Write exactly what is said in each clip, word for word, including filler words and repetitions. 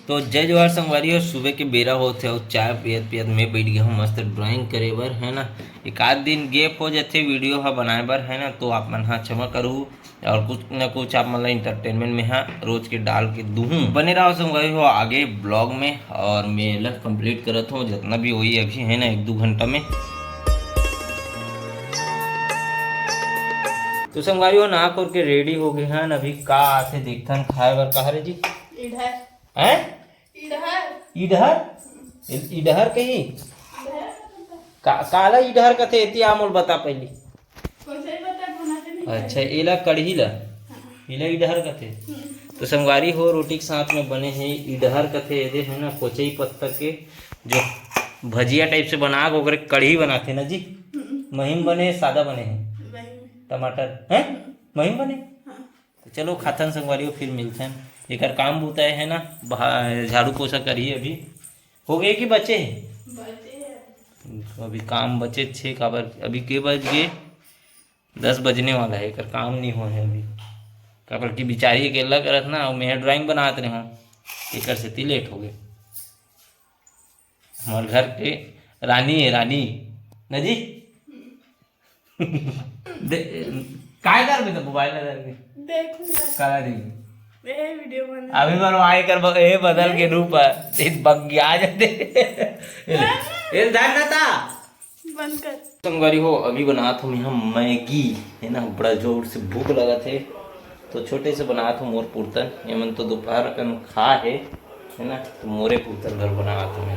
तो जय जोहार संगवारी हो, सुबह के बेरा होत हे अउ चाय पियत पियत मैं बैठ गया हूँ मस्त ड्राइंग करे बर, है ना। एक आध दिन गैप हो जाथे वीडियो ह बनाए बर, है ना, तो आप मन ह क्षमा करू। और कुछ न कुछ आप मन ला एंटरटेनमेंट में हा रोज के डाल के दूहूँ। बने रहो संगवारी हो आगे ब्लॉग में, और मैं ला कंप्लीट करत हूँ जितना भी होई अभी, है ना, एक दो घंटा में। तो संगवारी हो नहा खोर के रेडी हो गए हन, अभी का आथे देखथन खाए बर। कहा रे जी? इधर। हैं? इडहर। इडहर? इ-, इडहर कही? इडहर का पता। का, काला इडहर कथे, एती आ मोल बता पहली। कोचई पत्ता बनाते नहीं अच्छा, खाए। एला कढ़ी ला? हाँ। एला इडहर कथे? हम्म। तो संगवारी हो, रोटी के साथ में बने हे इडहर कथे, एदे है ना, कोचई पत्ता के जो भजिया टाइप से बना के ओकरे कढ़ी बनाथे ना जी। हम्म। महीन बने, सादा बने हे? महीन। टमाटर, हैं? हम्म। महीन बने? हाँ। तो चलो खाथन संगवारी हो, फिर मिलथन। एकर काम बूता है ना, बहा-, झाड़ू पोछा करिए। अभी हो गए कि बचे हे? बचे हे। अभी काम बचे छे, काबर अभी के बज गए? दस बजने वाला है, एकर काम नहीं हो है अभी। काबर कि बिचारी अकेला करत ना, अउ मैं ड्राइंग बनात रहे हूँ, एकर सेती लेट हो गए। हमार घर के रानी है, रानी। ना जी? दे-, काय करबे तो मोबाइल ला धर के? देखूंगा। काला देखबे? ए वीडियो बना। अभी बार आए कर ब-, ए बदल के रूप है। ए बग्गी आ जाते। ए, ए धर ना ता। बंद कर। संगवारी हो, अभी बनात हूँ हम मैगी, है ना, बड़ा जोर से भूख लगत है, तो छोटे से बनात हूँ मोर पुरतन। ये मन तो दोपहर कन खा है, है ना, तो मोरे पुरतन घर बनात हूँ मैं।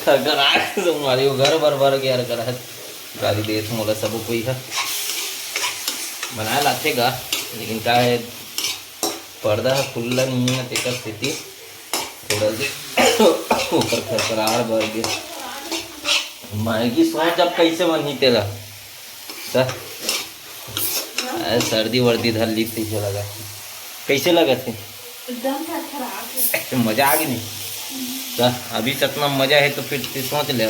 अगर आ संगवारी हो, घर भर भर के यार कर गाली देत मोला सब कोई है। बनाए लाथे गा, लेकिन का है, पर्दा ह खुल्ला नहीं है, तेकर सेती थोड़ा से ओकर खरखराहट बढ़ गे। मैगी सोच अब कैसे बनही तेला। त, अरे सर्दी वर्दी धर ली तैसे लगा। कैसे लगत हे? एकदम खरखराहट है। मजा आ गई नहीं? त अभी से इतना मजा है तो फिर ते सोच ले,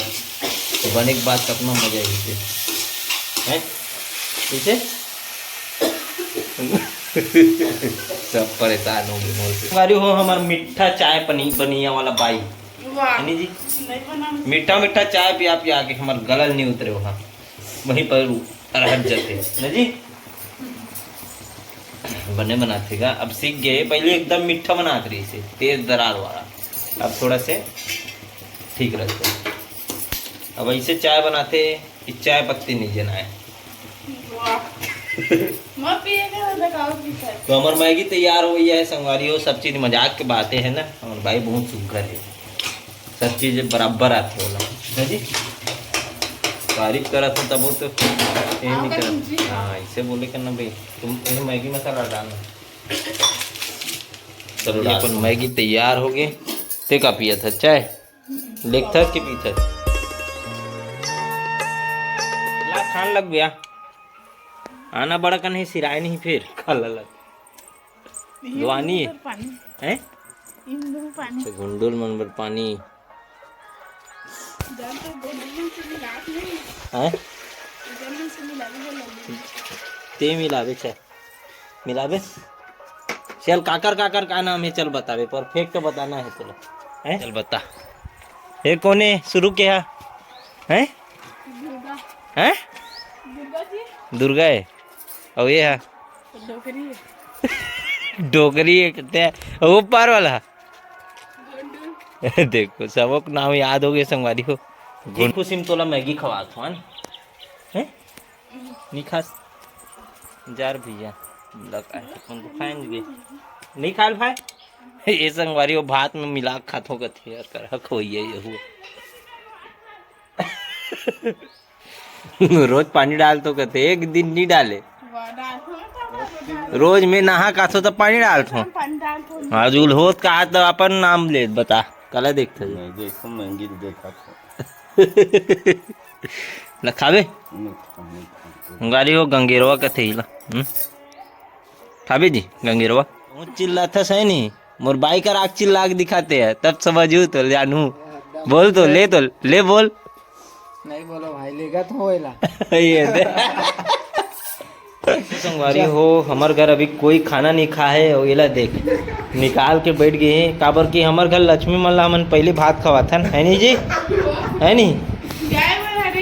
बने के बाद कितना मजा है फिर। हैं? कैसे? सब परेशान हो गए मोर से। अरे हो हमार मीठा चाय पनी-, बनिया वाला बाई। वाह। है नी जी? नहीं बना। मीठा मीठा चाय पिया पिया के हमार गला नहीं उतरे वहाँ, वहीं पर उ-, रहत जाते। ना जी? बने बनाथे का, अब सीख गए। पहले एकदम मीठा बनात रहिसे, तेज दरार वाला, अब थोड़ा से ठीक रहते। अब ऐसे चाय बनाथे कि चाय पत्ती नहीं जनाए। वाह। मैं पिए के तो बताओ की सर। तो हमार मैगी तैयार हो गई है संगवारी हो, सब चीज मजाक के बातें है ना, हमार भाई बहुत सुघर है, सब चीज बराबर आथे वाला। है जी? तारीफ करत हो तब तो यही नहीं आपका करत। जी। हाँ, इसे बोले करना भाई, तुम यही मैगी मसाला डालना। चलो ये डाल अपन दो। मैगी तैयार हो गए। ते का पिया था चाय? लेख था कि पी था? ला खान लग गया। आना बड़ा कन है सिराय नहीं फिर। खा ला ला। ये दुआनी। उंदू बर पानी। हैं? इंदू पानी। अच्छा, गुंडुल मन बर पानी। जब तो गुंडुल मन से मिलात नहीं। हैं? गुंडुल मन से मिलात नहीं लगी। ते मिलाबे छे। मिलाबे। चल, काकर, काकर का नाम है? चल बताबे, परफेक्ट बताना है तोला। हैं? चल बता। ये कौन है? शुरू के है? हैं? दुर्गा। हैं? दुर्गा जी। दुर्गा है। और ये है? डोकरी है। डोकरी है कहते हैं। वो ऊपर वाला। गोंडू। देखो, सबक नाम याद हो गए संगवारी हो। जी खुशी में तोला मैगी खवात हूँ, हैं? हैं? नहीं खास? जा रे भैया, लगा है, अपन तो खाएंगे। नहीं खा ले भाई। ये संगवारी वो भात में मिला के खाथो कथे यार, कर हक होइए ये हुआ। रोज पानी डालतो कथे, एक दिन नहीं डाले। वाह, डालथो ना तो अपन रोज। रोज में नहा खाथो तो पानी डालथो। पानी डालथो। आज उल होत का हाथ अपन नाम ले बता, कला देखते। नहीं, देखो, महंगी तो देखा था। ला खाबे? नहीं, नहीं, नहीं। गाड़ी हो गंगेरवा कथे ही ला। हम्म? खाबे जी, गंगेरवा? वो चिल्लाथस है नी, मोर बाई कर आग चिल्ला के दिखाते हैं, तब समझू तो जानू। बोल तो, ले तो, ले बोल। नहीं बोलो भाई, लेगा तो होएला। ये दे। संगवारी हो, हमर घर अभी कोई खाना नहीं खा है, अउ एला देख, निकाल के बैठ गए हैं, काबर कि हमर घर लक्ष्मी मन ला हमन पहले भात खवाथन, है नी जी? है नी?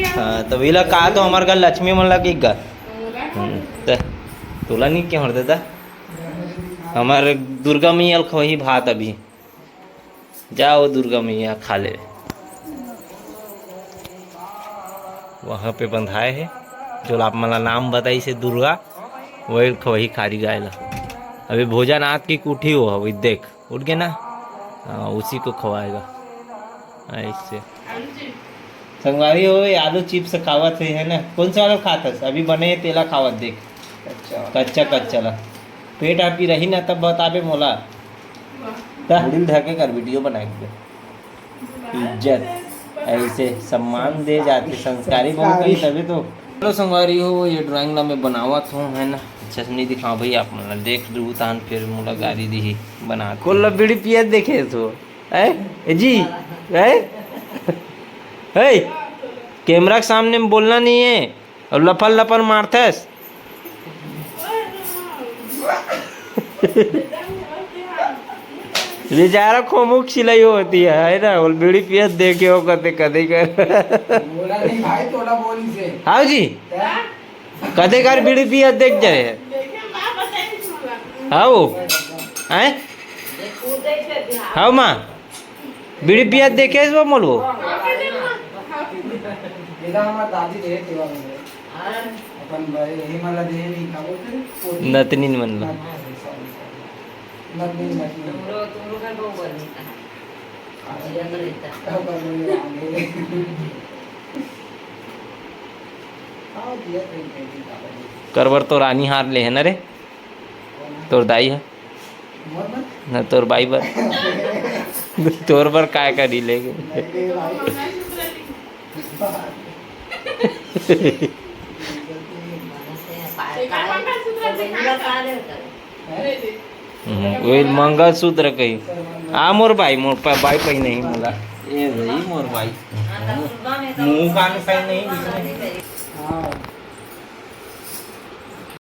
हाँ, तो एला कहा तो हमर घर लक्ष्मी मन ला कि गा। हम्म, त तोला नहीं क्यों दादा? हमर दुर्गा मैया ल खवाही भात अभी। जा वो दुर्गा मैया खा ले। वहाँ पे बंधाए हे, जो आप मन ला नाम बताइस हे दुर्गा, वही खवाही खारी गाय ला। अभी भोजनाथ की कुटी हो, अभी देख, उठ गए ना? हाँ, उसी को खवाएगा। ऐसे। संगवारी हो, ये आलू चिप्स खावत हे, है ना? कौन सा वाला खात हस? अभी बने हे, तेला खावत देख। अच्छा। कच्चा, कच्चा ला। पेट आपकी रही ना, तब बताबे मोला। त मुड़ी ल धके कर वीडियो बना के। इज्जत, ऐसे सम्मान दे जाते, संस्कारी बहुत है तभी तो। हेलो संगवारी हो, ये ड्राइंग ला मैं बनावत हूँ, है ना? अच्छा से नहीं दिखाओ भाई, आप मन ला देख लू तान फिर मोला गारी दीही बना। कोल्ला बीड़ी पियत देखे तो, है? ए जी, है? है? कैमरा के सामने में बोलना नहीं है। अउ लफर लफर मारथस। बेचारा खोमुख सिलाई होती है, है ना? बोल बीड़ी पियत देखे हो कते कते कर। बोला नहीं भाई, थोड़ा बोल इसे। हाउ जी, कते कर बीड़ी पियत देख जाए। हाउ, हैं? हाउ माँ, बीड़ी पियत देखे हस वो मोलवो? ये तो हमार दादी रहे तेवा में। अपन भाई, यही वाला दे नहीं, क्या बोलते हैं? पोती। नतनीन मन ला। नतनीन, सॉरी, सॉरी। नतनीन, नतनीन। तुम लोग, तुम लोग का बहू बनी था। हाँ, जिया तो रहता। क्या कर रहे हो आगे? हाँ, जिया तो रहता है, क्या कर रहे हो? करबर तो रानी हार ले है ना रे? कौन है? तोर दाई है। मोर बर? ना, तोर बाई बर। तोर बर काय करी लेके? हम्म, वही मंगलसूत्र कही। आ मोर बाई, मोर पा-, बाई पही नहीं मोला। ए भाई, मोर बाई। मुंह कान सही नहीं दिख रहे। हाँ।